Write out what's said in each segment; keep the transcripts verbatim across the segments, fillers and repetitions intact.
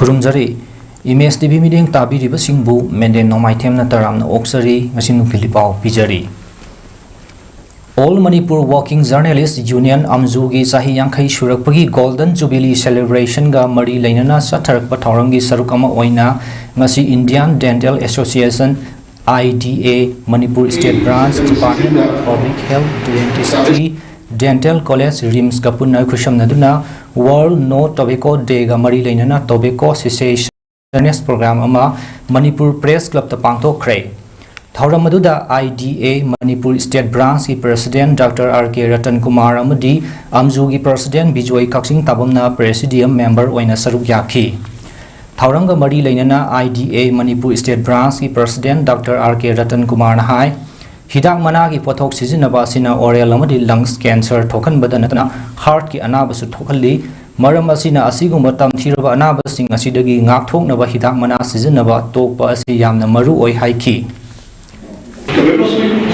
ꯈꯨꯔꯨꯝꯖꯔꯤ꯫ Image T V ꯃꯤꯠꯌꯦꯡ ꯇꯥꯕꯤꯔꯤꯕꯁꯤꯡꯕꯨ ꯃꯦꯟꯗꯦꯟ ꯅꯣꯡꯃꯥꯏꯊꯦꯝꯅ ꯇꯔꯥꯝꯅ ꯑꯣꯛꯆꯔꯤ꯫ ꯉꯁꯤ ꯅꯨꯡꯊꯤꯜꯒꯤ ꯄꯥꯎ ꯄꯤꯖꯔꯤ꯫ All Manipur Working Journalist Union, ꯑꯝꯖꯨꯒꯤ ꯆꯍꯤ ꯌꯥꯡꯈꯩ ꯁꯨꯔꯛꯄꯒꯤ Golden Jubilee Celebrationꯒ ꯃꯔꯤ ꯂꯩꯅꯅ ꯆꯠꯊꯔꯛꯄ ꯊꯧꯔꯝꯒꯤ ꯁꯔꯨꯛ ꯑꯃ ꯑꯣꯏꯅ ꯉꯁꯤ Indian Dental Association, I D A, Manipur State Branch, Department of Public Health, Dentistry, Dental College, RIMSꯀ ꯄꯨꯟꯅ ꯈꯨꯠꯁꯝꯅꯗꯨꯅ World No Tobacco Dayꯒ ꯃꯔꯤ ꯂꯩꯅꯅ Tobacco Cessation Awareness Program ꯑꯃ ꯃꯅꯤꯄꯨꯔ Press Clubꯇ ꯄꯥꯡꯊꯣꯛꯈ꯭ꯔꯦ꯫ ꯊꯧꯔꯝ ꯑꯗꯨꯗ I D A Manipur State Branchꯀꯤ President Doctor R K Ratan Kumar ꯑꯃꯗꯤ ꯑꯝꯖꯨꯒꯤ President Bijoy ꯀꯛꯆꯤꯡ ꯇꯥꯕꯝꯅ Presidium Member ꯑꯣꯏꯅ ꯁꯔꯨꯛ ꯌꯥꯈꯤ꯫ ꯊꯧꯔꯝꯒ ꯃꯔꯤ ꯂꯩꯅꯅ I D A Manipur State Branchꯀꯤ President Doctor R K Ratan Kumarꯅ ꯍꯥꯏ, ꯍꯤꯗꯥꯛ ꯃꯅꯥꯒꯤ ꯄꯣꯠꯊꯣꯛ ꯁꯤꯖꯤꯟꯅꯕ ꯑꯁꯤꯅ oral ꯑꯃꯗꯤ lungs cancer ꯊꯣꯛꯍꯟꯕꯗ ꯅꯠꯇꯅ heartꯀꯤ ꯑꯅꯥꯕꯁꯨ ꯊꯣꯛꯍꯜꯂꯤ꯫ ꯃꯔꯝ ꯑꯁꯤꯅ ꯑꯁꯤꯒꯨꯝꯕ ꯇꯝꯊꯤꯔꯕ ꯑꯅꯥꯕꯁꯤꯡ ꯑꯁꯤꯗꯒꯤ ꯉꯥꯛꯊꯣꯛꯅꯕ ꯍꯤꯗꯥꯛ ꯃꯅꯥ ꯁꯤꯖꯤꯟꯅꯕ ꯇꯣꯛꯄ ꯑꯁꯤ ꯌꯥꯝꯅ ꯃꯔꯨ ꯑꯣꯏ ꯍꯥꯏꯈꯤ꯫ Tobacco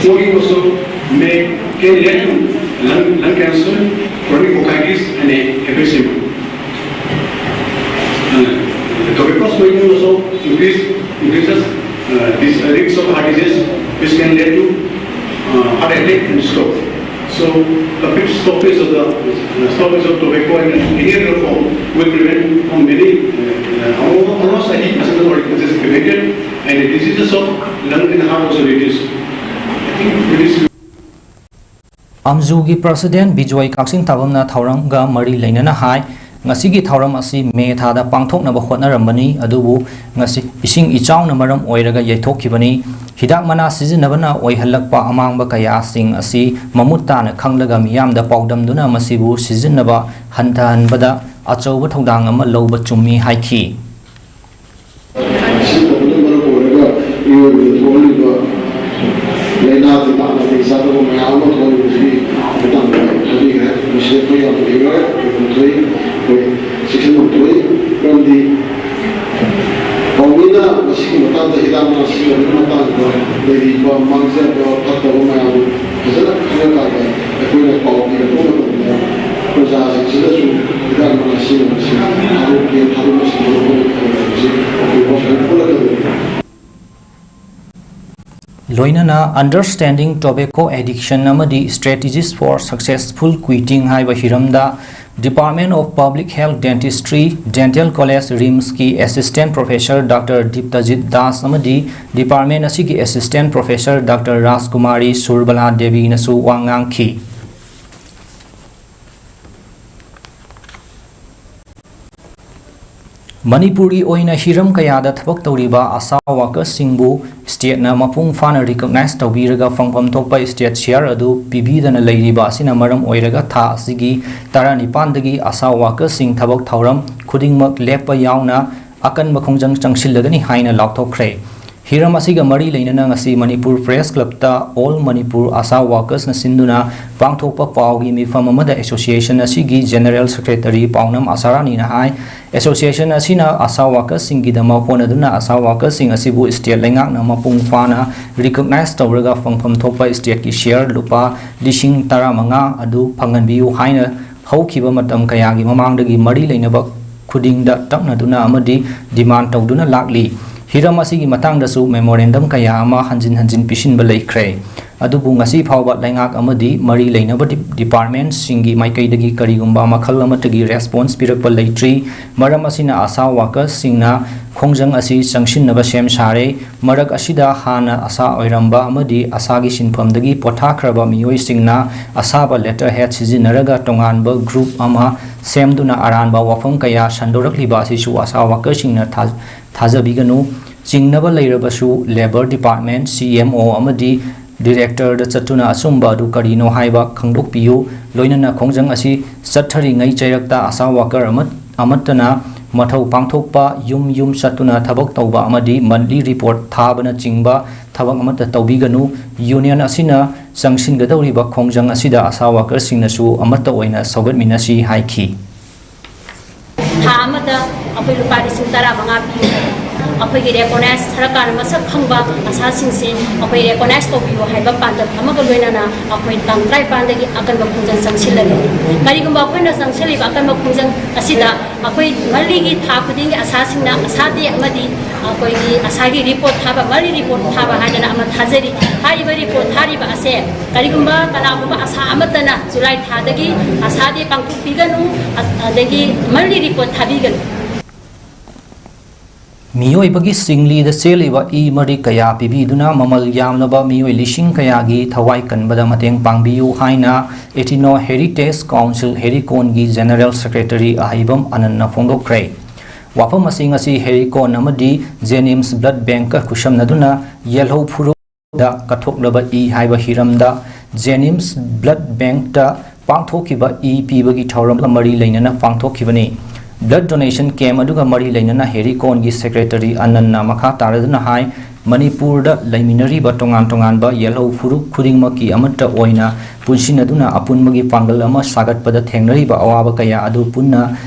smoking also may, can lead to lung, lung cancer, chronic bronchitis, and emphysema. Uh, tobacco smoking also increase, increases uh, this uh, risk of heart disease, which can lead to uh, heart attack and stroke. So, complete stoppage of the uh, stoppage of tobacco and any other form will prevent from many uh, uh, almost eighty percent of the diseases prevented, and the diseases of lung and heart also reduced. I think it is ꯑꯝꯖꯨꯒꯤ President Bijoy ꯀꯛꯆꯤꯡ ꯇꯥꯕꯝꯅ ꯊꯧꯔꯝꯒ ꯃꯔꯤ ꯂꯩꯅꯅ ꯍꯥꯏ, ꯉꯁꯤꯒꯤ ꯊꯧꯔꯝ ꯑꯁꯤ ꯃꯦ ꯊꯥꯗ ꯄꯥꯡꯊꯣꯛꯅꯕ ꯍꯣꯠꯅꯔꯝꯕꯅꯤ, ꯑꯗꯨꯕꯨ ꯉꯁꯤ ꯏꯁꯤꯡ ꯏꯆꯥꯎꯅ ꯃꯔꯝ ꯑꯣꯏꯔꯒ ꯌꯩꯊꯣꯛꯈꯤꯕꯅꯤ꯫ ꯍꯤꯗꯥꯛ ꯃꯅꯥ ꯁꯤꯖꯤꯟꯅꯕꯅ ꯑꯣꯏꯍꯜꯂꯛꯄ ꯑꯃꯥꯡꯕ ꯀꯌꯥꯁꯤꯡ ꯑꯁꯤ ꯃꯃꯨꯠ ꯇꯥꯅ ꯈꯪꯂꯒ ꯃꯤꯌꯥꯝꯗ ꯄꯥꯎꯗꯝꯗꯨꯅ ꯃꯁꯤꯕꯨ ꯁꯤꯖꯤꯟꯅꯕ ꯍꯟꯊꯍꯟꯕꯗ ꯑꯆꯧꯕ ꯊꯧꯗꯥꯡ ꯑꯃ ꯂꯧꯕ ꯆꯨꯝꯃꯤ ꯍꯥꯏꯈꯤ꯫ ꯑꯁꯤꯒꯨꯝꯕꯅ ꯃꯔꯝ ꯑꯣꯏꯔꯒ ꯃꯤꯑꯣꯏꯕꯗ ꯊꯣꯛꯍꯜꯂꯤꯕ ꯂꯥꯏꯅꯥ ꯇꯤꯟꯅꯥ ꯅꯥꯇꯩ ꯆꯥꯗꯕ ꯃꯌꯥꯝ ꯑꯃ ꯊꯣꯛꯍꯜꯂꯤꯕꯁꯤꯒꯤ ꯃꯇꯥꯡꯗ ꯍꯥꯏꯕꯤꯈ꯭ꯔꯦ꯫ ꯃꯁꯤ ꯑꯩꯈꯣꯏ ꯌꯥꯝꯅ ꯏꯟꯖꯣꯏ ꯇꯧꯐꯝ ꯊꯣꯛꯏ, ꯑꯩꯈꯣꯏ ꯆꯦꯛꯁꯤꯟꯐꯝ ꯊꯣꯛꯏ꯫ ꯃꯔꯝꯗꯤ ꯄꯥꯎꯃꯤꯅ ꯃꯁꯤꯒꯤ ꯃꯇꯥꯡꯗ, ꯍꯤꯗꯥꯛ ꯃꯅꯥ ꯁꯤꯖꯤꯟꯅꯕꯒꯤ ꯃꯇꯥꯡꯗ ꯂꯩꯔꯤꯕ ꯃꯥꯡꯖꯕ ꯐꯠꯇꯕ ꯃꯌꯥꯝ ꯐꯖꯅ ꯈꯪꯉꯀꯥꯟꯗ ꯑꯩꯈꯣꯏꯅ ꯄꯥꯎ ꯄꯤꯔꯛꯄ ꯃꯇꯝꯗ ꯄ꯭ꯔꯖꯥꯁꯤꯡꯁꯤꯗꯁꯨ ꯍꯤꯗꯥꯛ ꯃꯅꯥ ꯁꯤꯖꯤꯟꯅꯕꯁꯤ ꯊꯥꯗꯣꯛꯀꯦ, ꯊꯥꯗꯣꯛꯅꯁꯤ ꯍꯥꯏꯕ ꯑꯩꯈꯣꯏꯅ ꯂꯣꯏꯅꯅ Understanding Tobacco Addiction ꯑꯃꯗꯤ Strategies for Successful Quitting ꯍꯥꯏꯕ ꯍꯤꯔꯝꯗ Department of Public Health Dentistry, Dental College, RIMSꯀꯤ Assistant Professor Doctor ꯗꯤꯞꯇꯖꯤꯠ Das ꯑꯃꯗꯤ department ꯑꯁꯤꯒꯤ Assistant Professor Doctor ꯔꯥꯖꯀꯨꯃꯥꯔꯤ ꯁꯨꯔꯕꯂꯥ ꯗꯦꯕꯤꯅꯁꯨ ꯋꯥ ꯉꯥꯡꯈꯤ꯫ ꯃꯅꯤꯄꯨꯔꯒꯤ ꯑꯣꯏꯅ ꯍꯤꯔꯝ ꯀꯌꯥꯗ ꯊꯕꯛ ꯇꯧꯔꯤꯕ ꯑꯁꯥ ꯋꯥꯀꯔꯁꯤꯡꯕꯨ stateꯅ ꯃꯄꯨꯡ ꯐꯥꯅ recognize ꯇꯧꯕꯤꯔꯒ ꯐꯪꯐꯝ ꯊꯣꯛꯄ state share ꯑꯗꯨ ꯄꯤꯕꯤꯗꯅ ꯂꯩꯔꯤꯕ ꯑꯁꯤꯅ ꯃꯔꯝ ꯑꯣꯏꯔꯒ ꯊꯥ ꯑꯁꯤꯒꯤ ꯇꯔꯥꯅꯤꯄꯥꯟꯗꯒꯤ ꯑꯁꯥ ꯋꯥꯀꯔꯁꯤꯡ ꯊꯕꯛ ꯊꯧꯔꯝ ꯈꯨꯗꯤꯡꯃꯛ ꯂꯦꯞꯄ ꯌꯥꯎꯅ ꯑꯀꯟꯕ ꯈꯣꯡꯖꯪ ꯆꯪꯁꯤꯜꯂꯒꯅꯤ ꯍꯥꯏꯅ ꯂꯥꯎꯊꯣꯛꯈ꯭ꯔꯦ꯫ ꯍꯤꯔꯝ ꯑꯁꯤꯒ ꯃꯔꯤ ꯂꯩꯅꯅ ꯉꯁꯤ Manipur Press Clubꯇ All Manipur ASHA Workersꯅ ꯁꯤꯟꯗꯨꯅ ꯄꯥꯡꯊꯣꯛꯄ ꯄꯥꯎꯒꯤ ꯃꯤꯐꯝ ꯑꯃꯗ association ꯑꯁꯤꯒꯤ General Secretary ꯄꯥꯎꯅꯝ ꯑꯁꯥꯔꯥꯅꯤꯅ ꯍꯥꯏ, association ꯑꯁꯤꯅ ASHA workersꯁꯤꯡꯒꯤꯗꯃꯛ ꯍꯣꯠꯅꯗꯨꯅ ASHA workersꯁꯤꯡ ꯑꯁꯤꯕꯨ state ꯂꯩꯉꯥꯛꯅ ꯃꯄꯨꯡ ꯐꯥꯅ recognize ꯇꯧꯔꯒ ꯐꯪꯐꯝ ꯊꯣꯛꯄ stateꯀꯤ share ꯂꯨꯄꯥ ꯂꯤꯁꯤꯡ ꯇꯔꯥꯃꯉꯥ ꯑꯗꯨ ꯐꯪꯍꯟꯕꯤꯌꯨ ꯍꯥꯏꯅ ꯍꯧꯈꯤꯕ ꯃꯇꯝ ꯀꯌꯥꯒꯤ ꯃꯃꯥꯡꯗꯒꯤ ꯃꯔꯤ ꯂꯩꯅꯕ ꯈꯨꯗꯤꯡꯗ ꯇꯛꯅꯗꯨꯅ ꯑꯃꯗꯤ demand ꯇꯧꯗꯨꯅ ꯂꯥꯛꯂꯤ꯫ ꯍꯤꯔꯝ ꯑꯁꯤꯒꯤ ꯃꯇꯥꯡꯗꯁꯨ memorandum ꯀꯌꯥ ꯑꯃ ꯍꯟꯖꯤꯟ ꯍꯟꯖꯤꯟ ꯄꯤꯁꯤꯟꯕ ꯂꯩꯈ꯭ꯔꯦ꯫ ꯑꯗꯨꯕꯨ ꯉꯁꯤ ꯐꯥꯎꯕ ꯂꯩꯉꯥꯛ ꯑꯃꯗꯤ ꯃꯔꯤ ꯂꯩꯅꯕ ꯗꯤ-, departmentꯁꯤꯡꯒꯤ ꯃꯥꯏꯀꯩꯗꯒꯤ ꯀꯔꯤꯒꯨꯝꯕ ꯃꯈꯜ ꯑꯃꯠꯇꯒꯤ response ꯄꯤꯔꯛꯄ ꯂꯩꯇ꯭ꯔꯤ꯫ ꯃꯔꯝ ꯑꯁꯤꯅ ASHA workersꯁꯤꯡꯅ ꯈꯣꯡꯖꯪ ꯑꯁꯤ ꯆꯪꯁꯤꯟꯅꯕ ꯁꯦꯝ ꯁꯥꯔꯦ꯫ ꯃꯔꯛ ꯑꯁꯤꯗ ꯍꯥꯟꯅ ASHA ꯑꯣꯏꯔꯝꯕ ꯑꯃꯗꯤ ASHAꯒꯤ ꯁꯤꯟꯐꯝꯗꯒꯤ ꯄꯣꯊꯥꯈ꯭ꯔꯕ ꯃꯤꯑꯣꯏꯁꯤꯡꯅ ꯑꯁꯥꯕ letterhead ꯁꯤꯖꯤꯟꯅꯔꯒ ꯇꯣꯉꯥꯟꯕ group ꯑꯃ ꯁꯦꯝꯗꯨꯅ ꯑꯔꯥꯟꯕ ꯋꯥꯐꯝ ꯀꯌꯥ ꯁꯟꯗꯣꯔꯛꯂꯤꯕ ꯑꯁꯤꯁꯨ ASHA workersꯁꯤꯡꯅ ꯊꯥ-, ꯊꯥꯖꯕꯤꯒꯅꯨ꯫ ꯆꯤꯡꯅꯕ ꯂꯩꯔꯕꯁꯨ Labour Department, CMO ꯑꯃꯗꯤ directorꯗ ꯆꯠꯇꯨꯅ ꯑꯆꯨꯝꯕ ꯑꯗꯨ ꯀꯔꯤꯅꯣ ꯍꯥꯏꯕ ꯈꯪꯗꯣꯛꯄꯤꯌꯨ꯫ ꯂꯣꯏꯅꯅ ꯈꯣꯡꯖꯪ ꯑꯁꯤ ꯆꯠꯊꯔꯤꯉꯩ ꯆꯩꯔꯛꯇ ASHA worker ꯑꯃꯠ-, ꯑꯃꯠꯇꯅ ꯃꯊꯧ ꯄꯥꯡꯊꯣꯛꯄ, ꯌꯨꯝ ꯌꯨꯝ ꯆꯠꯇꯨꯅ ꯊꯕꯛ ꯇꯧꯕ ꯑꯃꯗꯤ monthly report ꯊꯥꯕꯅꯆꯤꯡꯕ ꯊꯕꯛ ꯑꯃꯠꯇ ꯇꯧꯕꯤꯒꯅꯨ꯫ Union ꯑꯁꯤꯅ ꯆꯪꯁꯤꯟꯒꯗꯧꯔꯤꯕ ꯈꯣꯡꯖꯪ ꯑꯁꯤꯗ ASHA workersꯁꯤꯡꯅꯁꯨ ꯑꯃꯠꯇ ꯑꯣꯏꯅ ꯁꯧꯒꯠꯃꯤꯟꯅꯁꯤ ꯍꯥꯏꯈꯤ꯫ ꯊꯥ ꯑꯃꯗ ꯑꯩꯈꯣꯏ ꯂꯨꯄꯥ ꯂꯤꯁꯤꯡ ꯇꯔꯥꯃꯉꯥ ꯄꯤ꯫ ꯑꯩꯈꯣꯏꯒꯤ ꯔꯦꯀꯣꯅꯥꯏꯁ ꯁꯔꯀꯥꯔꯅ ꯃꯁꯛ ꯈꯪꯕ ꯑꯁꯥꯁꯤꯡꯁꯦ ꯑꯩꯈꯣꯏ ꯔꯦꯀꯣꯅꯥꯏꯁ ꯇꯧꯕꯤꯌꯨ ꯍꯥꯏꯕ ꯄꯥꯟꯗꯝ ꯑꯃꯒ ꯂꯣꯏꯅꯅ ꯑꯩꯈꯣꯏ ꯇꯥꯡ ꯇꯔꯥꯅꯤꯄꯥꯟꯗꯒꯤ ꯑꯀꯟꯕ ꯈꯣꯡꯖꯪ ꯆꯪꯁꯤꯜꯂꯒꯅꯤ꯫ ꯀꯔꯤꯒꯨꯝꯕ ꯑꯩꯈꯣꯏꯅ ꯆꯪꯁꯤꯜꯂꯤꯕ ꯑꯀꯟꯕ ꯈꯣꯡꯖꯪ ꯑꯁꯤꯗ ꯑꯩꯈꯣꯏ ꯃꯔꯤꯒꯤ ꯊꯥ ꯈꯨꯗꯤꯡꯒꯤ ꯑꯁꯥꯁꯤꯡꯅ ꯑꯁꯥ ꯗꯦ ꯑꯃꯗꯤ ꯑꯩꯈꯣꯏꯒꯤ ꯑꯁꯥꯒꯤ ꯔꯤꯄꯣꯔꯠ ꯊꯥꯕ, ꯃꯔꯤ ꯔꯤꯄꯣꯔꯠ ꯊꯥꯕ ꯍꯥꯏꯗꯅ ꯑꯃ ꯊꯥꯖꯔꯤ꯫ ꯍꯥꯏꯔꯤꯕ ꯔꯤꯄꯣꯔꯠ ꯊꯥꯔꯤꯕ ꯑꯁꯦ ꯀꯔꯤꯒꯨꯝꯕ ꯀꯅꯥꯒꯨꯝꯕ ꯑꯁꯥ ꯑꯃꯠꯇꯅ ꯖꯨꯂꯥꯏ ꯊꯥꯗꯒꯤ ꯑꯁꯥ ꯗꯦ ꯄꯥꯡꯊꯣꯛꯄꯤꯒꯅꯨ, ꯑ-, ꯑꯗꯒꯤ ꯃꯔꯤ ꯔꯤꯄꯣꯔꯠ ꯊꯥꯕꯤꯒꯅꯨ꯫ ꯃꯤꯑꯣꯏꯕꯒꯤ ꯁꯤꯡꯂꯤꯗ ꯆꯦꯜꯂꯤꯕ ꯏ ꯃꯔꯤꯛ ꯀꯌꯥ ꯄꯤꯕꯤꯗꯨꯅ ꯃꯃꯜ ꯌꯥꯝꯂꯕ ꯃꯤꯑꯣꯏ ꯂꯤꯁꯤꯡ ꯀꯌꯥꯒꯤ ꯊꯋꯥꯏ ꯀꯟꯕꯗ ꯃꯇꯦꯡ ꯄꯥꯡꯕꯤꯌꯨ ꯍꯥꯏꯅ Ethno Heritage Council ꯍꯦꯔꯤꯀꯣꯟꯒꯤ General Secretary ꯑꯍꯩꯕꯝ ꯑꯅꯟꯅ ꯐꯣꯡꯗꯣꯛꯈ꯭ꯔꯦ꯫ ꯋꯥꯐꯝ ꯑꯁꯤ ꯉꯁꯤ ꯍꯦꯔꯤꯀꯣꯟ ꯑꯃꯗꯤ ꯖꯦꯅꯤꯝꯁ ꯕ꯭ꯂꯗ ꯕꯦꯡꯀ ꯈꯨꯠꯁꯝꯅꯗꯨꯅ ꯌꯦꯜꯍꯧ ꯐꯨꯔꯨꯞ ꯗ ꯀꯠꯊꯣꯛꯂꯕ ꯏ ꯍꯥꯏꯕ ꯍꯤꯔꯝꯗ ꯖꯦꯅꯤꯝꯁ ꯕ꯭ꯂꯗ ꯕꯦꯡꯛꯇ ꯄꯥꯡꯊꯣꯛꯈꯤꯕ ꯏ ꯄꯤꯕꯒꯤ ꯊꯧꯔꯝꯒ ꯃꯔꯤ ꯂꯩꯅꯅ ꯄꯥꯡꯊꯣꯛꯈꯤꯕꯅꯤ꯫ ꯕ꯭ꯂꯗ ꯗꯣꯅꯦꯁꯟ ꯀꯦꯝꯞ ꯑꯗꯨꯒ ꯃꯔꯤ ꯂꯩꯅꯅ ꯍꯦꯔꯤꯀꯣꯟꯒꯤ ꯁꯦꯀ꯭ꯔꯦꯇꯔꯤ ꯑꯅꯟꯅ ꯃꯈꯥ ꯇꯥꯔꯗꯨꯅ ꯍꯥꯏ, ꯃꯅꯤꯄꯨꯔꯗ ꯂꯩꯃꯤꯟꯅꯔꯤꯕ ꯇꯣꯉꯥꯟ ꯇꯣꯉꯥꯟꯕ ꯌꯦꯜꯍꯧ ꯐꯨꯔꯨꯞ ꯈꯨꯗꯤꯡꯃꯛꯀꯤ ꯑꯃꯠꯇ ꯑꯣꯏꯅ ꯄꯨꯟꯁꯤꯟꯅꯗꯨꯅ ꯑꯄꯨꯟꯕꯒꯤ ꯄꯥꯡꯒꯜ ꯑꯃ ꯁꯥꯒꯠꯄꯗ ꯊꯦꯡꯅꯔꯤꯕ ꯑꯋꯥꯕ ꯀꯌꯥ ꯑꯗꯨ ꯄꯨꯟꯅ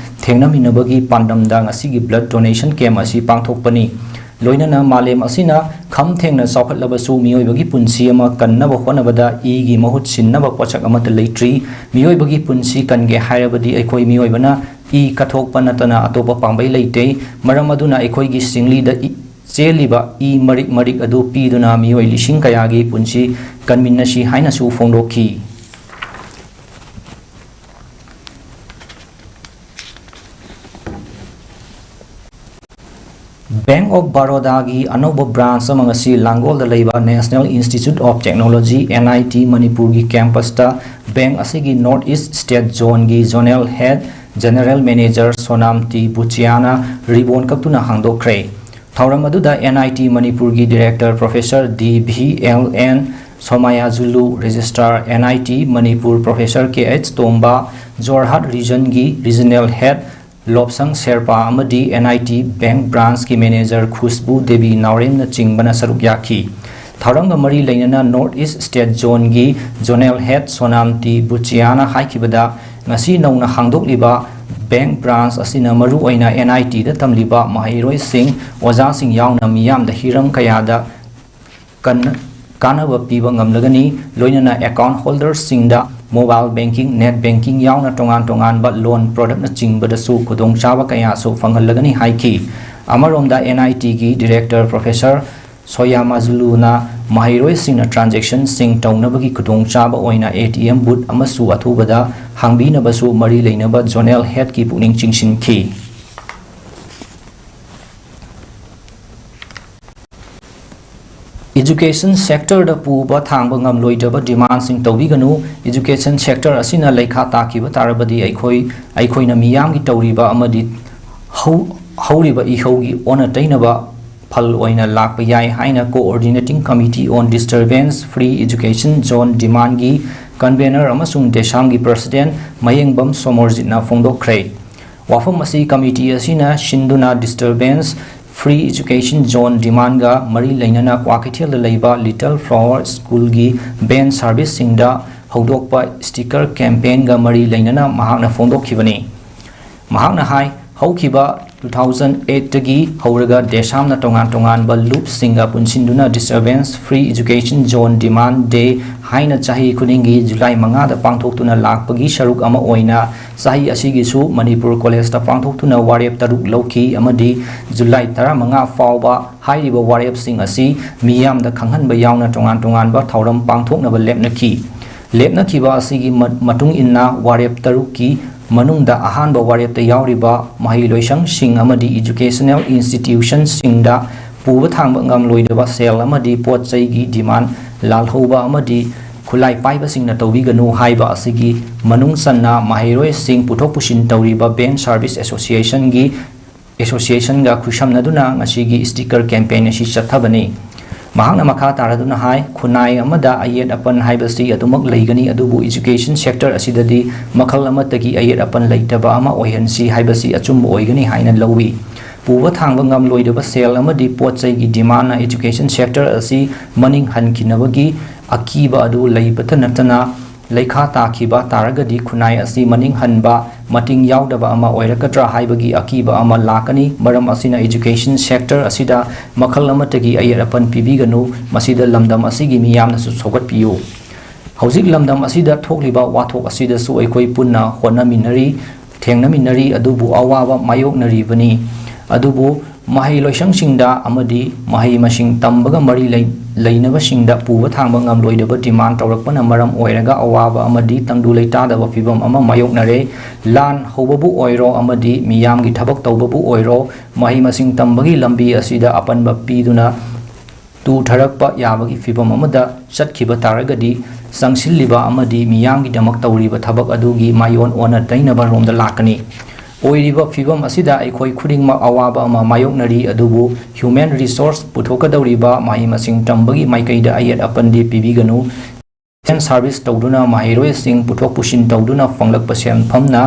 ꯊꯦꯡꯅꯃꯤꯟꯅꯕꯒꯤ ꯄꯥꯟꯗꯝꯗ ꯉꯁꯤꯒꯤ ꯕ꯭ꯂꯗ ꯗꯣꯅꯦꯁꯟ ꯀꯦꯝꯞ ꯑꯁꯤ ꯄꯥꯡꯊꯣꯛꯄꯅꯤ꯫ ꯂꯣꯏꯅꯅ ꯃꯥꯂꯦꯝ ꯑꯁꯤꯅ ꯈꯝ ꯊꯦꯡꯅ ꯆꯥꯎꯈꯠꯂꯕꯁꯨ ꯃꯤꯑꯣꯏꯕꯒꯤ ꯄꯨꯟꯁꯤ ꯑꯃ ꯀꯟꯅꯕ ꯍꯣꯠꯅꯕꯗ ꯏꯒꯤ ꯃꯍꯨꯠ ꯁꯤꯟꯅꯕ ꯄꯣꯠꯁꯛ ꯑꯃꯠꯇ ꯂꯩꯇ꯭ꯔꯤ꯫ ꯃꯤꯑꯣꯏꯕꯒꯤ ꯄꯨꯟꯁꯤ ꯀꯟꯒꯦ ꯍꯥꯏꯔꯕꯗꯤ ꯑꯩꯈꯣꯏ ꯃꯤꯑꯣꯏꯕꯅ ꯏ ꯀꯠꯊꯣꯛꯄ ꯅꯠꯇꯅ ꯑꯇꯣꯞꯄ ꯄꯥꯝꯕꯩ ꯂꯩꯇꯦ꯫ ꯃꯔꯝ ꯑꯗꯨꯅ ꯑꯩꯈꯣꯏꯒꯤ ꯁꯤꯡꯂꯤꯗ ꯏ-, ꯆꯦꯜꯂꯤꯕ ꯏ ꯃꯔꯤꯛ ꯃꯔꯤꯛ ꯑꯗꯨ ꯄꯤꯗꯨꯅ ꯃꯤꯑꯣꯏ ꯂꯤꯁꯤꯡ ꯀꯌꯥꯒꯤ ꯄꯨꯟꯁꯤ ꯀꯟꯃꯤꯟꯅꯁꯤ ꯍꯥꯏꯅꯁꯨ ꯐꯣꯡꯗꯣꯛꯈꯤ꯫ Bank of Baroda ꯒꯤ ꯑꯅꯧꯕ branch ꯑꯃ ꯉꯁꯤ ꯂꯥꯡꯒꯣꯜꯗ ꯂꯩꯕ National Institute of Technology, N I T, ꯃꯅꯤꯄꯨꯔꯒꯤ campus ꯇ bank ꯑꯁꯤꯒꯤ North East State Zone ꯒꯤ Zonal Head General Manager ꯁꯣꯅꯥꯝꯇꯤ ꯕꯨꯆꯤꯌꯥꯅ ribbon ꯀꯛꯇꯨꯅ ꯍꯥꯡꯗꯣꯛꯈ꯭ꯔꯦ꯫ ꯊꯧꯔꯝ ꯑꯗꯨꯗ N I T ꯃꯅꯤꯄꯨꯔꯒꯤ Director Professor D V L N Somayajulu, Registrar N I T Manipur Professor K H Tomba, Jorhat Region ꯒꯤ Regional Head Lobsang Sherpa ꯑꯃꯗꯤ N I T Bank Branch ꯀꯤ Manager Khushbu Devi ꯅꯥꯎꯔꯦꯝꯅꯆꯤꯡꯕꯅ ꯁꯔꯨꯛ ꯌꯥꯈꯤ꯫ ꯊꯧꯔꯝꯒ ꯃꯔꯤ ꯂꯩꯅꯅ North East State Zone ꯒꯤ Zonal Head ꯁꯣꯅꯥꯝꯇꯤ ꯕꯨꯆꯤꯌꯥꯅ ꯍꯥꯏꯈꯤꯕꯗ, ꯉꯁꯤ ꯅꯧꯅ ꯍꯥꯡꯗꯣꯛꯂꯤꯕ ꯕꯦꯡꯛ ꯕ꯭ꯔꯥꯟꯆ ꯑꯁꯤꯅ ꯃꯔꯨꯑꯣꯏꯅ ꯑꯦꯟ ꯑꯥꯏ ꯇꯤꯗ ꯇꯝꯂꯤꯕ ꯃꯍꯩꯔꯣꯏꯁꯤꯡ, ꯑꯣꯖꯥꯁꯤꯡ ꯌꯥꯎꯅ ꯃꯤꯌꯥꯝꯗ ꯍꯤꯔꯝ ꯀꯌꯥꯗ ꯀꯟꯅ-, ꯀꯥꯟꯅꯕ ꯄꯤꯕ ꯉꯝꯂꯒꯅꯤ꯫ ꯂꯣꯏꯅꯅ ꯑꯦꯀꯥꯎꯟꯠ ꯍꯣꯜꯗꯔꯁꯤꯡꯗ ꯃꯣꯕꯥꯏꯜ ꯕꯦꯡꯀꯤꯡ, ꯅꯦꯠ ꯕꯦꯡꯀꯤꯡ ꯌꯥꯎꯅ ꯇꯣꯉꯥꯟ ꯇꯣꯉꯥꯟꯕ ꯂꯣꯟ ꯄ꯭ꯔꯣꯗꯛꯅꯆꯤꯡꯕꯗꯁꯨ ꯈꯨꯗꯣꯡꯆꯥꯕ ꯀꯌꯥꯁꯨ ꯐꯪꯍꯜꯂꯒꯅꯤ ꯍꯥꯏꯈꯤ꯫ ꯑꯃꯔꯣꯝꯗ, ꯑꯦꯟ ꯑꯥꯏ ꯇꯤꯒꯤ ꯗꯤꯔꯦꯛꯇꯔ ꯄ꯭ꯔꯣꯐꯦꯁꯔ ꯁꯣꯌꯥꯃꯥꯖꯨꯂꯨꯅ ꯃꯍꯩꯔꯣꯏꯁꯤꯡꯅ ꯇ꯭ꯔꯥꯟꯖꯦꯛꯁꯟꯁꯤꯡ ꯇꯧꯅꯕꯒꯤ ꯈꯨꯗꯣꯡꯆꯥꯕ ꯑꯣꯏꯅ ꯑꯦ ꯇꯤ ꯑꯦꯝ ꯕꯨꯠ ꯑꯃꯁꯨ ꯑꯊꯨꯕꯗ ꯍꯥꯡꯕꯤꯅꯕꯁꯨ ꯃꯔꯤ ꯂꯩꯅꯕ ꯖꯣꯅꯦꯜ ꯍꯦꯗꯀꯤ ꯄꯨꯛꯅꯤꯡ ꯆꯤꯡꯁꯤꯟꯈꯤ꯫ ꯏꯖꯨꯀꯦꯁꯟ ꯁꯦꯛꯇꯔꯗ ꯄꯨꯕ ꯊꯥꯡꯕ ꯉꯝꯂꯣꯏꯗꯕ ꯗꯤꯃꯥꯟꯁꯤꯡ ꯇꯧꯕꯤꯒꯅꯨ꯫ ꯏꯖꯨꯀꯦꯁꯟ ꯁꯦꯛꯇꯔ ꯑꯁꯤꯅ ꯂꯩꯈꯥ ꯇꯥꯈꯤꯕ ꯇꯥꯔꯕꯗꯤ ꯑꯩꯈꯣꯏ, ꯑꯩꯈꯣꯏꯅ ꯃꯤꯌꯥꯝꯒꯤ ꯇꯧꯔꯤꯕ ꯑꯃꯗꯤ ꯍꯧ-, ꯍꯧꯔꯤꯕ ꯏꯍꯧꯒꯤ ꯑꯣꯟꯅ ꯇꯩꯅꯕ ꯐꯜ ꯑꯣꯏꯅ ꯂꯥꯛꯄ ꯌꯥꯏ ꯍꯥꯏꯅ Coordinating Committee on Disturbance Free Education Zone Demandꯒꯤ ꯀꯟꯚꯦꯅꯔ ꯑꯃꯁꯨꯡ ꯗꯦꯁꯥꯝꯒꯤ ꯄ꯭ꯔꯁꯤꯗꯦꯟꯠ ꯃꯌꯦꯡꯕꯝ ꯁꯣꯃꯣꯔꯖꯤꯠꯅ ꯐꯣꯡꯗꯣꯛꯈ꯭ꯔꯦ꯫ ꯋꯥꯐꯝ ꯑꯁꯤ ꯀꯃꯤꯇꯤ ꯑꯁꯤꯅ ꯁꯤꯟꯗꯨꯅ Disturbance Free Education Zone Demandꯒ ꯃꯔꯤ ꯂꯩꯅꯅ ꯀ꯭ꯋꯥꯀꯩꯊꯦꯜꯗ ꯂꯩꯕ Little Flower Schoolꯒꯤ ꯚꯦꯟ ꯁꯥꯔꯚꯤꯁꯁꯤꯡꯗ ꯍꯧꯗꯣꯛꯄ ꯁ꯭ꯇꯤꯀꯔ ꯀꯦꯝꯄꯦꯟꯒ ꯃꯔꯤ ꯂꯩꯅꯅ ꯃꯍꯥꯛꯅ ꯐꯣꯡꯗꯣꯛꯈꯤꯕꯅꯤ꯫ ꯃꯍꯥꯛꯅ ꯍꯥꯏ, ꯍꯧꯈꯤꯕ two thousand eightꯇꯒꯤ ꯍꯧꯔꯒ ꯗꯦꯁꯥꯝꯅ ꯇꯣꯉꯥꯟ ꯇꯣꯉꯥꯟꯕ ꯂꯨꯞꯁꯤꯡꯒ ꯄꯨꯟꯁꯤꯟꯗꯨꯅ Disturbance Free Education Zone Demand Day ꯍꯥꯏꯅ ꯆꯍꯤ ꯈꯨꯗꯤꯡꯒꯤ ꯖꯨꯂꯥꯏ ꯃꯉꯥꯗ ꯄꯥꯡꯊꯣꯛꯇꯨꯅ ꯂꯥꯛꯄꯒꯤ ꯁꯔꯨꯛ ꯑꯃ ꯑꯣꯏꯅ ꯆꯍꯤ ꯑꯁꯤꯒꯤꯁꯨ ꯃꯅꯤꯄꯨꯔ ꯀꯣꯂꯦꯖꯇ ꯄꯥꯡꯊꯣꯛꯇꯨꯅ ꯋꯥꯔꯦꯞ ꯇꯔꯨꯛ ꯂꯧꯈꯤ ꯑꯃꯗꯤ ꯖꯨꯂꯥꯏ ꯇꯔꯥꯃꯉꯥ ꯐꯥꯎꯕ ꯍꯥꯏꯔꯤꯕ ꯋꯥꯔꯦꯞꯁꯤꯡ ꯑꯁꯤ ꯃꯤꯌꯥꯝꯗ ꯈꯪꯍꯟꯕ ꯌꯥꯎꯅ ꯇꯣꯉꯥꯟ ꯇꯣꯉꯥꯟꯕ ꯊꯧꯔꯝ ꯄꯥꯡꯊꯣꯛꯅꯕ ꯂꯦꯞꯅꯈꯤ꯫ ꯂꯦꯞꯅꯈꯤꯕ ꯑꯁꯤꯒꯤ ꯃ-, ꯃꯇꯨꯡ ꯏꯟꯅ ꯋꯥꯔꯦꯞ ꯇꯔꯨꯛꯀꯤ ꯃꯅꯨꯡꯗ ꯑꯍꯥꯟꯕ ꯋꯥꯔꯦꯞꯇ ꯌꯥꯎꯔꯤꯕ ꯃꯍꯩ ꯂꯣꯏꯁꯪꯁꯤꯡ ꯑꯃꯗꯤ educational institutionꯁꯤꯡꯗ ꯄꯨꯕ ꯊꯥꯡꯕ ꯉꯝꯂꯣꯏꯗꯕ ꯁꯦꯜ ꯑꯃꯗꯤ ꯄꯣꯠ ꯆꯩꯒꯤ demand ꯂꯥꯜꯍꯧꯕ ꯑꯃꯗꯤ ꯈꯨꯠꯂꯥꯏ ꯄꯥꯏꯕꯁꯤꯡꯅ ꯇꯧꯕꯤꯒꯅꯨ ꯍꯥꯏꯕ ꯑꯁꯤꯒꯤ ꯃꯅꯨꯡ ꯆꯟꯅ ꯃꯍꯩꯔꯣꯏꯁꯤꯡ ꯄꯨꯊꯣꯛ ꯄꯨꯁꯤꯟ ꯇꯧꯔꯤꯕ ꯚꯦꯟ ꯁꯥꯔꯚꯤꯁ ꯑꯦꯁꯣꯁꯤꯌꯦꯁꯟꯒꯤ, ꯑꯦꯁꯣꯁꯤꯌꯦꯁꯟꯒ ꯈꯨꯠꯁꯝꯅꯗꯨꯅ ꯉꯁꯤꯒꯤ ꯁ꯭ꯇꯤꯀꯔ ꯀꯦꯝꯄꯦꯟ ꯑꯁꯤ ꯆꯠꯊꯕꯅꯤ꯫ ꯃꯍꯥꯛꯅ ꯃꯈꯥ ꯇꯥꯔꯗꯨꯅ ꯍꯥꯏ, ꯈꯨꯟꯅꯥꯏ ꯑꯃꯗ ꯑꯌꯦꯠ ꯑꯄꯟ ꯍꯥꯏꯕꯁꯤ ꯑꯗꯨꯃꯛ ꯂꯩꯒꯅꯤ, ꯑꯗꯨꯕꯨ education sector ꯑꯁꯤꯗꯗꯤ ꯃꯈꯜ ꯑꯃꯠꯇꯒꯤ ꯑꯌꯦꯠ ꯑꯄꯟ ꯂꯩꯇꯕ ꯑꯃ ꯑꯣꯏꯍꯟꯁꯤ ꯍꯥꯏꯕꯁꯤ ꯑꯆꯨꯝꯕ ꯑꯣꯏꯒꯅꯤ ꯍꯥꯏꯅ ꯂꯧꯏ꯫ ꯄꯨꯕ ꯊꯥꯡꯕ ꯉꯝꯂꯣꯏꯗꯕ ꯁꯦꯜ ꯑꯃꯗꯤ ꯄꯣꯠ ꯆꯩꯒꯤ demandꯅ education sector ꯑꯁꯤ ꯃꯅꯤꯡ ꯍꯟꯈꯤꯅꯕꯒꯤ ꯑꯀꯤꯕ ꯑꯗꯨ ꯂꯩꯕꯇ ꯅꯠꯇꯅ, ꯂꯩꯈꯥ ꯇꯥꯈꯤꯕ ꯇꯥꯔꯒꯗꯤ ꯈꯨꯟꯅꯥꯏ ꯑꯁꯤ ꯃꯅꯤꯡ ꯍꯟꯕ, ꯃꯇꯤꯡ ꯌꯥꯎꯗꯕ ꯑꯃ ꯑꯣꯏꯔꯛꯀꯗ꯭ꯔꯥ ꯍꯥꯏꯕꯒꯤ ꯑꯀꯤꯕ ꯑꯃ ꯂꯥꯛꯀꯅꯤ꯫ ꯃꯔꯝ ꯑꯁꯤꯅ education sector ꯑꯁꯤꯗ ꯃꯈꯜ ꯑꯃꯠꯇꯒꯤ ꯑꯌꯦꯠ ꯑꯄꯟ ꯄꯤꯕꯤꯒꯅꯨ꯫ ꯃꯁꯤꯗ ꯂꯝꯗꯝ ꯑꯁꯤꯒꯤ ꯃꯤꯌꯥꯝꯅꯁꯨ ꯁꯧꯒꯠꯄꯤꯌꯨ꯫ ꯍꯧꯖꯤꯛ ꯂꯝꯗꯝ ꯑꯁꯤꯗ ꯊꯣꯛꯂꯤꯕ ꯋꯥꯊꯣꯛ ꯑꯁꯤꯗꯁꯨ ꯑꯩꯈꯣꯏ ꯄꯨꯟꯅ ꯍꯣꯠꯅꯃꯤꯟꯅꯔꯤ, ꯊꯦꯡꯅꯃꯤꯟꯅꯔꯤ, ꯑꯗꯨꯕꯨ ꯑꯋꯥꯕ ꯃꯥꯌꯣꯛꯅꯔꯤꯕꯅꯤ꯫ ꯑꯗꯨꯕꯨ ꯃꯍꯩ ꯂꯣꯏꯁꯪꯁꯤꯡꯗ ꯑꯃꯗꯤ ꯃꯍꯩ ꯃꯁꯤꯡ ꯇꯝꯕꯒ ꯃꯔꯤ ꯂꯩ-, ꯂꯩꯅꯕꯁꯤꯡꯗ ꯄꯨꯕ ꯊꯥꯡꯕ ꯉꯝꯂꯣꯏꯗꯕ demand ꯇꯧꯔꯛꯄꯅ ꯃꯔꯝ ꯑꯣꯏꯔꯒ ꯑꯋꯥꯕ ꯑꯃꯗꯤ ꯇꯪꯗꯨ ꯂꯩꯇꯥꯗꯕ ꯐꯤꯕꯝ ꯑꯃ ꯃꯥꯌꯣꯛꯅꯔꯦ꯫ ꯂꯥꯟ ꯍꯧꯕꯕꯨ ꯑꯣꯏꯔꯣ ꯑꯃꯗꯤ ꯃꯤꯌꯥꯝꯒꯤ ꯊꯕꯛ ꯇꯧꯕꯕꯨ ꯑꯣꯏꯔꯣ, ꯃꯍꯩ ꯃꯁꯤꯡ ꯇꯝꯕꯒꯤ ꯂꯝꯕꯤ ꯑꯁꯤꯗ ꯑꯄꯟꯕ ꯄꯤꯗꯨꯅ ꯇꯨꯊꯔꯛꯄ ꯌꯥꯕꯒꯤ ꯐꯤꯚꯝ ꯑꯃꯗ ꯆꯠꯈꯤꯕ ꯇꯥꯔꯒꯗꯤ, ꯆꯪꯁꯤꯜꯂꯤꯕ ꯑꯃꯗꯤ ꯃꯤꯌꯥꯝꯒꯤꯗꯃꯛ ꯇꯧꯔꯤꯕ ꯊꯕꯛ ꯑꯗꯨꯒꯤ ꯃꯥꯏꯑꯣꯟ ꯑꯣꯟꯅ ꯇꯩꯅꯕ ꯔꯣꯝꯗ ꯂꯥꯛꯀꯅꯤ꯫ ꯑꯣꯏꯔꯤꯕ ꯐꯤꯚꯝ ꯑꯁꯤꯗ ꯑꯩꯈꯣꯏ ꯈꯨꯗꯤꯡꯃꯛ ꯑꯋꯥꯕ ꯑꯃ ꯃꯥꯌꯣꯛꯅꯔꯤ, ꯑꯗꯨꯕꯨ human resource ꯄꯨꯊꯣꯛꯀꯗꯧꯔꯤꯕ ꯃꯍꯩ ꯃꯁꯤꯡ ꯇꯝꯕꯒꯤ ꯃꯥꯏꯀꯩꯗ ꯑꯌꯦꯠ ꯑꯄꯟꯗꯤ ꯄꯤꯕꯤꯒꯅꯨ꯫ Service ꯇꯧꯗꯨꯅ ꯃꯍꯩꯔꯣꯏꯁꯤꯡ ꯄꯨꯊꯣꯛ ꯄꯨꯁꯤꯟ ꯇꯧꯗꯨꯅ ꯐꯪꯂꯛꯄ ꯁꯦꯟꯐꯝꯅ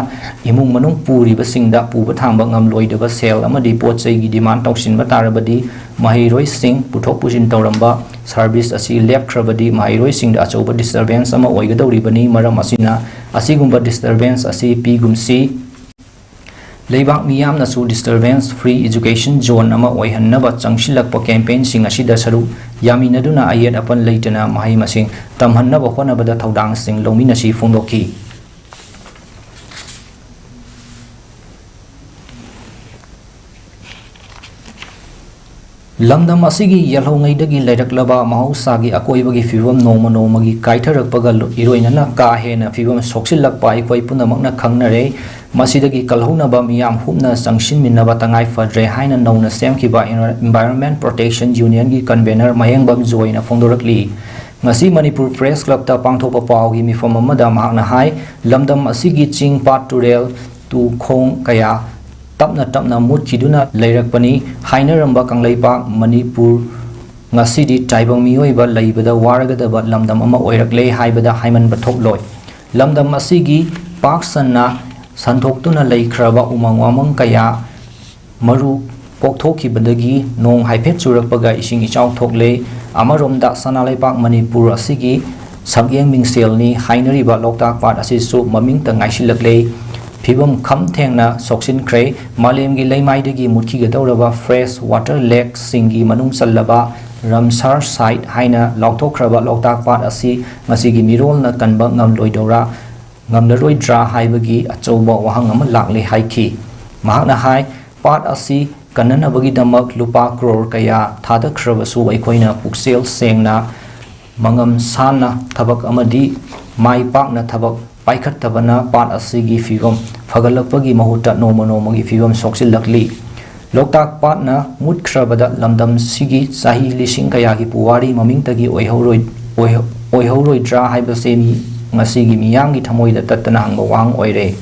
ꯏꯃꯨꯡ ꯃꯅꯨꯡ ꯄꯨꯔꯤꯕꯁꯤꯡꯗ ꯄꯨꯕ ꯊꯥꯡꯕ ꯉꯝꯂꯣꯏꯗꯕ ꯁꯦꯜ ꯑꯃꯗꯤ ꯄꯣꯠ ꯆꯩꯒꯤ demand ꯇꯧꯁꯤꯟꯕ ꯇꯥꯔꯕꯗꯤ, ꯃꯍꯩꯔꯣꯏꯁꯤꯡ ꯄꯨꯊꯣꯛ ꯄꯨꯁꯤꯟ ꯇꯧꯔꯝꯕ service ꯑꯁꯤ ꯂꯦꯞꯈ꯭ꯔꯕꯗꯤ ꯃꯍꯩꯔꯣꯏꯁꯤꯡꯗ ꯑꯆꯧꯕ disturbance ꯑꯃ ꯑꯣꯏꯒꯗꯧꯔꯤꯕꯅꯤ꯫ ꯃꯔꯝ ꯑꯁꯤꯅ ꯑꯁꯤꯒꯨꯝꯕ disturbance ꯑꯁꯤ ꯄꯤꯒꯨꯝꯁꯤ꯫ ꯂꯩꯕꯥꯛ ꯃꯤꯌꯥꯝꯅꯁꯨ disturbance free education zone ꯑꯃ ꯑꯣꯏꯍꯟꯅꯕ ꯆꯪꯁꯤꯜꯂꯛꯄ campaignꯁꯤꯡ ꯑꯁꯤꯗ ꯁꯔꯨꯛ ꯌꯥꯃꯤꯟꯅꯗꯨꯅ ꯑꯌꯦꯠ ꯑꯄꯟ ꯂꯩꯇꯅ ꯃꯍꯩ ꯃꯁꯤꯡ ꯇꯝꯍꯟꯅꯕ ꯍꯣꯠꯅꯕꯗ ꯊꯧꯗꯥꯡꯁꯤꯡ ꯂꯧꯃꯤꯟꯅꯁꯤ ꯐꯣꯡꯗꯣꯛꯈꯤ꯫ ꯂꯝꯗꯝ ꯑꯁꯤꯒꯤ ꯌꯦꯜꯍꯧꯉꯩꯗꯒꯤ ꯂꯩꯔꯛꯂꯕ ꯃꯍꯧꯁꯥꯒꯤ ꯑꯀꯣꯏꯕꯒꯤ ꯐꯤꯕꯝ ꯅꯣꯡꯃ ꯅꯣꯡꯃꯒꯤ ꯀꯥꯏꯊꯔꯛꯄꯒ ꯂꯣ-, ꯏꯔꯣꯏꯅꯅ ꯀꯥ ꯍꯦꯟꯅ ꯐꯤꯕꯝ ꯁꯣꯛꯆꯤꯜꯂꯛꯄ ꯑꯩꯈꯣꯏ ꯄꯨꯝꯅꯃꯛꯅ ꯈꯪꯅꯔꯦ꯫ ꯃꯁꯤꯗꯒꯤ ꯀꯜꯍꯧꯅꯕ ꯃꯤꯌꯥꯝ ꯍꯨꯞꯅ ꯆꯪꯁꯤꯟꯃꯤꯟꯅꯕ ꯇꯉꯥꯏ ꯐꯗ꯭ꯔꯦ ꯍꯥꯏꯅ ꯅꯧꯅ ꯁꯦꯝꯈꯤꯕ Envi-, Environment Protection Unionꯒꯤ convener ꯃꯌꯦꯡꯕꯝ ꯖꯣꯏꯅ ꯐꯣꯡꯗꯣꯔꯛꯂꯤ꯫ ꯉꯁꯤ ꯃꯅꯤꯄꯨꯔ Press Clubꯇ ꯄꯥꯡꯊꯣꯛꯄ ꯄꯥꯎꯒꯤ ꯃꯤꯐꯝ ꯑꯃꯗ ꯃꯍꯥꯛꯅ ꯍꯥꯏ, ꯂꯝꯗꯝ ꯑꯁꯤꯒꯤ ꯆꯤꯡ, ꯄꯥꯠ, ꯇꯨꯔꯦꯜ, ꯇꯨ, ꯈꯣꯡ ꯀꯌꯥ ꯇꯞꯅ ꯇꯞꯅ ꯃꯨꯠꯈꯤꯗꯨꯅ ꯂꯩꯔꯛꯄꯅꯤ꯫ ꯍꯥꯏꯅꯔꯝꯕ ꯀꯪꯂꯩꯄꯥꯛ ꯃꯅꯤꯄꯨꯔ ꯉꯁꯤꯗꯤ ꯇꯥꯏꯕꯪ ꯃꯤꯑꯣꯏꯕ ꯂꯩꯕꯗ ꯋꯥꯔꯒꯗꯕ ꯂꯝꯗꯝ ꯑꯃ ꯑꯣꯏꯔꯛꯂꯦ ꯍꯥꯏꯕꯗ ꯍꯥꯏꯃꯟꯕ ꯊꯣꯛꯂꯣꯏ꯫ ꯂꯝꯗꯝ ꯑꯁꯤꯒꯤ ꯄꯥꯛ ꯁꯟꯅ ꯁꯟꯗꯣꯛꯇꯨꯅ ꯂꯩꯈ꯭ꯔꯕ ꯎꯃꯪ ꯋꯥꯃꯪ ꯀꯌꯥ ꯃꯔꯨ ꯀꯣꯛꯊꯣꯛꯈꯤꯕꯗꯒꯤ ꯅꯣꯡ ꯍꯥꯏꯐꯦꯠ ꯆꯨꯔꯛꯄꯒ ꯏꯁꯤꯡ ꯏꯆꯥꯎ ꯊꯣꯛꯂꯦ꯫ ꯑꯃꯔꯣꯝꯗ ꯁꯅꯥ ꯂꯩꯕꯥꯛ ꯃꯅꯤꯄꯨꯔ ꯑꯁꯤꯒꯤ ꯁꯛꯌꯦꯡ ꯃꯤꯡꯁꯦꯜꯅꯤ ꯍꯥꯏꯅꯔꯤꯕ ꯂꯣꯛꯇꯥꯛ ꯄꯥꯠ ꯑꯁꯤꯁꯨ ꯃꯃꯤꯡꯇ ꯉꯥꯏꯁꯤꯜꯂꯛꯂꯦ꯫ ꯐꯤꯕꯝ ꯈꯝ ꯊꯦꯡꯅ ꯁꯣꯛꯆꯤꯟꯈ꯭ꯔꯦ꯫ ꯃꯥꯂꯦꯝꯒꯤ ꯂꯩꯃꯥꯏꯗꯒꯤ ꯃꯨꯠꯈꯤꯒꯗꯧꯔꯕ fresh water lakeꯁꯤꯡꯒꯤ ꯃꯅꯨꯡ ꯆꯜꯂꯕ ꯔꯥꯝꯁꯥꯔ site ꯍꯥꯏꯅ ꯂꯥꯎꯊꯣꯛꯈ꯭ꯔꯕ ꯂꯣꯛꯇꯥꯛ ꯄꯥꯠ ꯑꯁꯤ ꯉꯁꯤꯒꯤ ꯃꯤꯔꯣꯜꯅ ꯀꯟꯕ ꯉꯝꯂꯣꯏꯗꯧꯔꯥ, ꯉꯝꯂꯔꯣꯏꯗ꯭ꯔꯥ ꯍꯥꯏꯕꯒꯤ ꯑꯆꯧꯕ ꯋꯥꯍꯪ ꯑꯃ ꯂꯥꯛꯂꯦ ꯍꯥꯏꯈꯤ꯫ ꯃꯍꯥꯛꯅ ꯍꯥꯏ, ꯄꯥꯠ ꯑꯁꯤ ꯀꯟꯅꯅꯕꯒꯤꯗꯃꯛ ꯂꯨꯄꯥ ꯀ꯭ꯔꯣꯔ ꯀꯌꯥ ꯊꯥꯗꯈ꯭ꯔꯕꯁꯨ ꯑꯩꯈꯣꯏꯅ ꯄꯨꯛꯆꯦꯜ ꯁꯦꯡꯅ, ꯃꯉꯝ ꯁꯥꯟꯅ ꯊꯕꯛ ꯑꯃꯗꯤ ꯃꯥꯏ ꯄꯥꯛꯅ ꯊꯕꯛ ꯄꯥꯏꯈꯠꯇꯕꯅ ꯄꯥꯠ ꯑꯁꯤꯒꯤ ꯐꯤꯕꯝ ꯐꯒꯠꯂꯛꯄꯒꯤ ꯃꯍꯨꯠꯇ ꯅꯣꯡꯃ ꯅꯣꯡꯃꯒꯤ ꯐꯤꯕꯝ ꯁꯣꯛꯆꯤꯜꯂꯛꯂꯤ꯫ ꯂꯣꯛꯇꯥꯛ ꯄꯥꯠꯅ ꯃꯨꯠꯈ꯭ꯔꯕꯗ ꯂꯝꯗꯝꯁꯤꯒꯤ ꯆꯍꯤ ꯂꯤꯁꯤꯡ ꯀꯌꯥꯒꯤ ꯄꯨꯋꯥꯔꯤ ꯃꯃꯤꯡꯇꯒꯤ ꯑꯣꯏꯍꯧꯔꯣꯏ-, ꯑꯣꯏꯍ-, ꯑꯣꯏꯍꯧꯔꯣꯏꯗ꯭ꯔꯥ ꯍꯥꯏꯕꯁꯦ ꯃꯤ, ꯉꯁꯤꯒꯤ ꯃꯤꯌꯥꯝꯒꯤ ꯊꯃꯣꯏꯗ ꯇꯠꯇꯅ ꯍꯪꯕ ꯋꯥꯍꯪ ꯑꯣꯏꯔꯦ꯫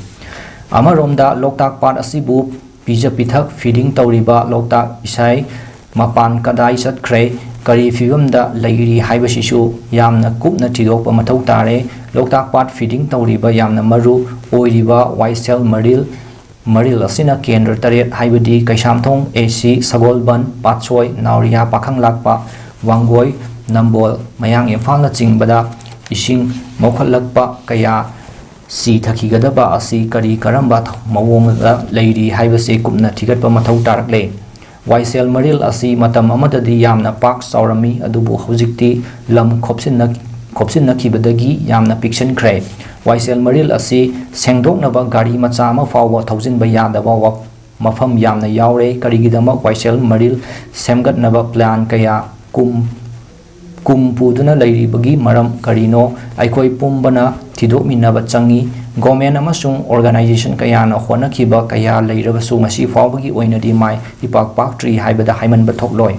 ꯑꯃꯔꯣꯝꯗ ꯂꯣꯛꯇꯥꯛ ꯄꯥꯠ ꯑꯁꯤꯕꯨ ꯄꯤꯖ ꯄꯤꯊꯛ feeding ꯇꯧꯔꯤꯕ ꯂꯣꯛꯇꯥꯛ ꯏꯁꯩ ꯃꯄꯥꯟ ꯀꯗꯥꯏ ꯆꯠꯈ꯭ꯔꯦ, ꯀꯔꯤ ꯐꯤꯕꯝꯗ ꯂꯩꯔꯤ ꯍꯥꯏꯕꯁꯤꯁꯨ ꯌꯥꯝꯅ ꯀꯨꯞꯅ ꯊꯤꯗꯣꯛꯄ ꯃꯊꯧ ꯇꯥꯔꯦ꯫ ꯂꯣꯛꯇꯥꯛ ꯄꯥꯠ feeding ꯇꯧꯔꯤꯕ ꯌꯥꯝꯅ ꯃꯔꯨ ꯑꯣꯏꯔꯤꯕ ꯋꯥꯏꯁꯦꯜ ꯃꯔꯤꯜ, ꯃꯔꯤꯜ ꯑꯁꯤꯅ ꯀꯦꯟꯗ꯭ꯔ ꯇꯔꯦꯠ ꯍꯥꯏꯕꯗꯤ ꯀꯩꯁꯥꯝꯊꯣꯡ, ꯑꯦ ꯁꯤ, ꯁꯒꯣꯜꯕꯟ, ꯄꯥꯠꯁꯣꯏ, ꯅꯥꯎꯔꯤꯌꯥ, ꯄꯥꯈꯪꯂꯥꯛꯄ, ꯋꯥꯡꯒꯣꯏ, ꯅꯝꯕꯣꯜ, ꯃꯌꯥꯡ ꯏꯝꯐꯥꯜꯅꯆꯤꯡꯕꯗ ꯏꯁꯤꯡ ꯃꯣꯠꯈꯠꯂꯛꯄ ꯀꯌꯥ ꯁꯤ ꯊꯛꯈꯤꯒꯗꯕ ꯑꯁꯤ ꯀꯔꯤ ꯀꯔꯝꯕ ꯊ-, ꯃꯑꯣꯡꯗ ꯂꯩꯔꯤ ꯍꯥꯏꯕꯁꯤ ꯀꯨꯞꯅ ꯊꯤꯒꯠꯄ ꯃꯊꯧ ꯇꯥꯔꯛꯂꯦ꯫ ꯋꯥꯏꯁꯦꯜ ꯃꯔꯤꯜ ꯑꯁꯤ ꯃꯇꯝ ꯑꯃꯗꯗꯤ ꯌꯥꯝꯅ ꯄꯥꯛ ꯆꯥꯎꯔꯝꯃꯤ, ꯑꯗꯨꯕꯨ ꯍꯧꯖꯤꯛꯇꯤ ꯂꯝ ꯈꯣꯞꯆꯤꯟꯅ-, ꯈꯣꯞꯆꯤꯟꯅꯈꯤꯕꯗꯒꯤ ꯌꯥꯝꯅ ꯄꯤꯛꯁꯤꯟꯈ꯭ꯔꯦ꯫ ꯋꯥꯏꯁꯦꯜ ꯃꯔꯤꯜ ꯑꯁꯤ ꯁꯦꯡꯗꯣꯛꯅꯕ ꯒꯥꯔꯤ ꯃꯆꯥ ꯑꯃ ꯐꯥꯎꯕ ꯊꯧꯖꯤꯟꯕ ꯌꯥꯗꯕ ꯋꯥ-, ꯃꯐꯝ ꯌꯥꯝꯅ ꯌꯥꯎꯔꯦ꯫ ꯀꯔꯤꯒꯤꯗꯃꯛ ꯋꯥꯏꯁꯦꯜ ꯃꯔꯤꯜ ꯁꯦꯝꯒꯠꯅꯕ plan ꯀꯌꯥ ꯀꯨꯝ ꯀꯨꯝ ꯄꯨꯗꯨꯅ ꯂꯩꯔꯤꯕꯒꯤ ꯃꯔꯝ ꯀꯔꯤꯅꯣ? ꯑꯩꯈꯣꯏ ꯄꯨꯝꯕꯅ ꯊꯤꯗꯣꯛꯃꯤꯟꯅꯕ ꯆꯪꯏ꯫ Government ꯑꯃꯁꯨꯡ organization ꯀꯌꯥꯅ ꯍꯣꯠꯅꯈꯤꯕ ꯀꯌꯥ ꯂꯩꯔꯕꯁꯨ, ꯉꯁꯤ ꯐꯥꯎꯕꯒꯤ ꯑꯣꯏꯅꯗꯤ ꯃꯥꯏ ꯏꯄꯥꯛ ꯄꯥꯛꯇ꯭ꯔꯤ ꯍꯥꯏꯕꯗ ꯍꯥꯏꯃꯟꯕ ꯊꯣꯛꯂꯣꯏ꯫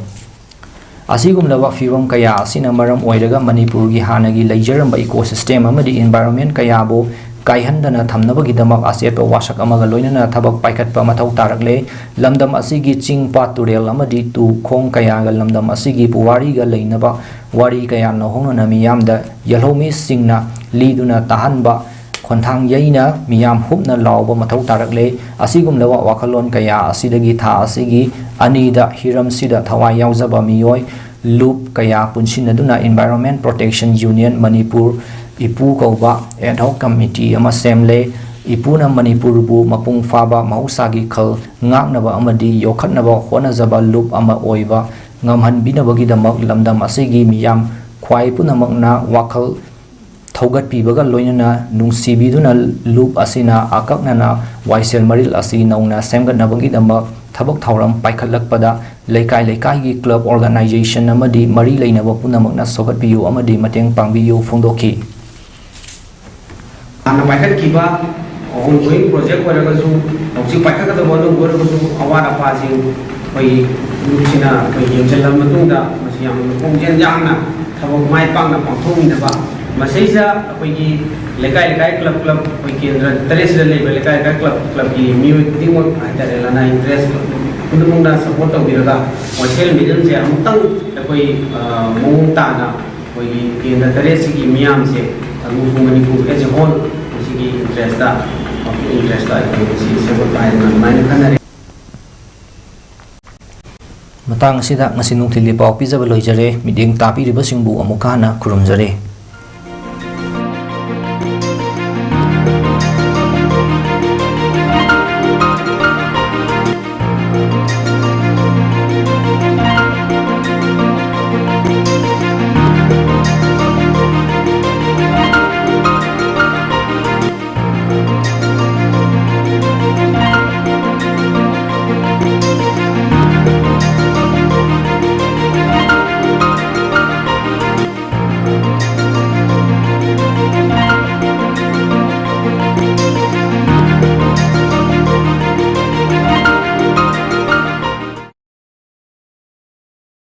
ꯑꯁꯤꯒꯨꯝꯂꯕ ꯐꯤꯕꯝ ꯀꯌꯥ ꯑꯁꯤꯅ ꯃꯔꯝ ꯑꯣꯏꯔꯒ ꯃꯅꯤꯄꯨꯔꯒꯤ ꯍꯥꯟꯅꯒꯤ ꯂꯩꯖꯔꯝꯕ ecosystem ꯑꯃꯗꯤ environment ꯀꯌꯥꯕꯨ ꯀꯥꯏꯍꯟꯗꯅ ꯊꯝꯅꯕꯒꯤꯗꯃꯛ ꯑꯆꯦꯠꯄ ꯋꯥꯁꯛ ꯑꯃꯒ ꯂꯣꯏꯅꯅ ꯊꯕꯛ ꯄꯥꯏꯈꯠꯄ ꯃꯊꯧ ꯇꯥꯔꯛꯂꯦ꯫ ꯂꯝꯗꯝ ꯑꯁꯤꯒꯤ ꯆꯤꯡ, ꯄꯥꯠ, ꯇꯨꯔꯦꯜ ꯑꯃꯗꯤ ꯇꯨ ꯈꯣꯡ ꯀꯌꯥꯒ ꯂꯝꯗꯝ ꯑꯁꯤꯒꯤ ꯄꯨꯋꯥꯔꯤꯒ ꯂꯩꯅꯕ ꯋꯥꯔꯤ ꯀꯌꯥ ꯅꯧꯍꯧꯅꯅ ꯃꯤꯌꯥꯝꯗ ꯌꯦꯜꯍꯧꯃꯤꯁꯤꯡꯅ ꯂꯤꯗꯨꯅ ꯇꯥꯍꯟꯕ, ꯈꯣꯟꯊꯥꯡ ꯌꯩꯅ ꯃꯤꯌꯥꯝ ꯍꯨꯞꯅ ꯂꯥꯎꯕ ꯃꯊꯧ ꯇꯥꯔꯛꯂꯦ꯫ ꯑꯁꯤꯒꯨꯝꯂꯕ ꯋꯥꯈꯜꯂꯣꯟ ꯀꯌꯥ ꯑꯁꯤꯗꯒꯤ ꯊꯥ ꯑꯁꯤꯒꯤ ꯑꯅꯤꯗ ꯍꯤꯔꯝꯁꯤꯗ ꯊꯋꯥꯏ ꯌꯥꯎꯖꯕ ꯃꯤꯑꯣꯏ ꯂꯨꯞ ꯀꯌꯥ ꯄꯨꯟꯁꯤꯟꯅꯗꯨꯅ Environment Protection Union ꯃꯅꯤꯄꯨꯔ, ꯏꯄꯨ ꯀꯧꯕ ad hoc committee ꯑꯃ ꯁꯦꯝꯂꯦ꯫ ꯏꯄꯨꯅ ꯃꯅꯤꯄꯨꯔꯕꯨ ꯃꯄꯨꯡ ꯐꯥꯕ ꯃꯍꯧꯁꯥꯒꯤ ꯈꯜ ꯉꯥꯛꯅꯕ ꯑꯃꯗꯤ ꯌꯣꯛꯈꯠꯅꯕ ꯍꯣꯠꯅꯖꯕ ꯂꯨꯞ ꯑꯃ ꯑꯣꯏꯕ ꯉꯝꯍꯟꯕꯤꯅꯕꯒꯤꯗꯃꯛ ꯂꯝꯗꯝ ꯑꯁꯤꯒꯤ ꯃꯤꯌꯥꯝ ꯈ꯭ꯋꯥꯏ ꯄꯨꯝꯅꯃꯛꯅ ꯋꯥꯈꯜ ꯊꯧꯒꯠꯄꯤꯕꯒ ꯂꯣꯏꯅꯅ ꯅꯨꯡꯁꯤꯕꯤꯗꯨꯅ ꯂꯨꯞ ꯑꯁꯤꯅ ꯑꯀꯛꯅꯅ ꯋꯥꯏꯁꯦꯜ ꯃꯔꯤꯜ ꯑꯁꯤ ꯅꯧꯅ ꯁꯦꯝꯒꯠꯅꯕꯒꯤꯗꯃꯛ ꯊꯕꯛ ꯊꯧꯔꯝ ꯄꯥꯏꯈꯠꯂꯛꯄꯗ ꯂꯩꯀꯥꯏ ꯂꯩꯀꯥꯏꯒꯤ club organization ꯑꯃꯗꯤ ꯃꯔꯤ ꯂꯩꯅꯕ ꯄꯨꯝꯅꯃꯛꯅ ꯁꯧꯒꯠꯄꯤꯌꯨ ꯑꯃꯗꯤ ꯃꯇꯦꯡ ꯄꯥꯡꯕꯤꯌꯨ ꯐꯣꯡꯗꯣꯛꯈꯤ꯫ ꯍꯥꯟꯅ ꯄꯥꯏꯈꯠꯈꯤꯕ ongoing project ꯑꯣꯏꯔꯒꯁꯨ ꯍꯧꯖꯤꯛ ꯄꯥꯏꯈꯠꯀꯗꯕ ꯑꯅꯧꯕ ꯑꯣꯏꯔꯒꯁꯨ ꯑꯋꯥꯠ ꯑꯄꯥꯁꯤꯡ ꯑꯩꯈꯣꯏꯒꯤ ꯂꯨꯞꯁꯤꯅ ꯑꯩꯈꯣꯏ ꯌꯦꯡꯁꯤꯜꯂꯕ ꯃꯇꯨꯡꯗ ꯃꯁꯤ ꯌꯥꯝꯅ ꯄꯨꯛꯅꯤꯡ ꯌꯥꯝꯅ ꯊꯕꯛ ꯃꯥꯏ ꯄꯥꯛꯅ ꯄꯥꯡꯊꯣꯛꯃꯤꯟꯅꯕ, ꯃꯁꯤꯗ ꯑꯩꯈꯣꯏꯒꯤ ꯂꯩꯀꯥꯏ ꯂꯩꯀꯥꯏ club club ꯑꯩꯈꯣꯏ ꯀꯦꯟꯗ꯭ꯔ ꯇꯔꯦꯠꯁꯤꯗ ꯂꯩꯕ ꯂꯩꯀꯥꯏ ꯂꯩꯀꯥꯏ club clubꯀꯤ ꯃꯤꯑꯣꯏ ꯈꯨꯗꯤꯡꯃꯛ ꯍꯥꯏꯇꯥꯔꯦ, ꯂꯅꯥꯏ interest ꯄꯨꯝꯅꯃꯛꯅ support ꯇꯧꯕꯤꯔꯒ ꯋꯥꯏꯁꯦꯜ ꯃꯔꯤꯜꯁꯦ ꯑꯃꯨꯛꯇꯪ ꯑꯩꯈꯣꯏ ꯃꯑꯣꯡ ꯇꯥꯅ ꯑꯩꯈꯣꯏꯒꯤ ꯀꯦꯟꯗ꯭ꯔ ꯇꯔꯦꯠꯁꯤꯒꯤ ꯃꯤꯌꯥꯝꯁꯦ ꯑꯗꯨꯕꯨ ꯃꯅꯤꯄꯨꯔ as a whole ꯃꯁꯤꯒꯤ interestꯇ, public interestꯇ ꯑꯩꯈꯣꯏ ꯃꯁꯤ ꯁꯦꯝꯒꯠꯄ ꯍꯥꯏꯗꯅ ꯑꯗꯨꯃꯥꯏꯅ ꯈꯟꯅꯔꯦ꯫ ꯃꯇꯥꯡ ꯑꯁꯤꯗ ꯉꯁꯤ ꯅꯨꯡꯊꯤꯜꯒꯤ ꯄꯥꯎ ꯄꯤꯖꯕ ꯂꯣꯏꯖꯔꯦ꯫ ꯃꯤꯠꯌꯦꯡ ꯇꯥꯕꯤꯔꯤꯕꯁꯤꯡꯕꯨ ꯑꯃꯨꯛꯀ ꯍꯟꯅ ꯈꯨꯔꯨꯝꯖꯔꯤ꯫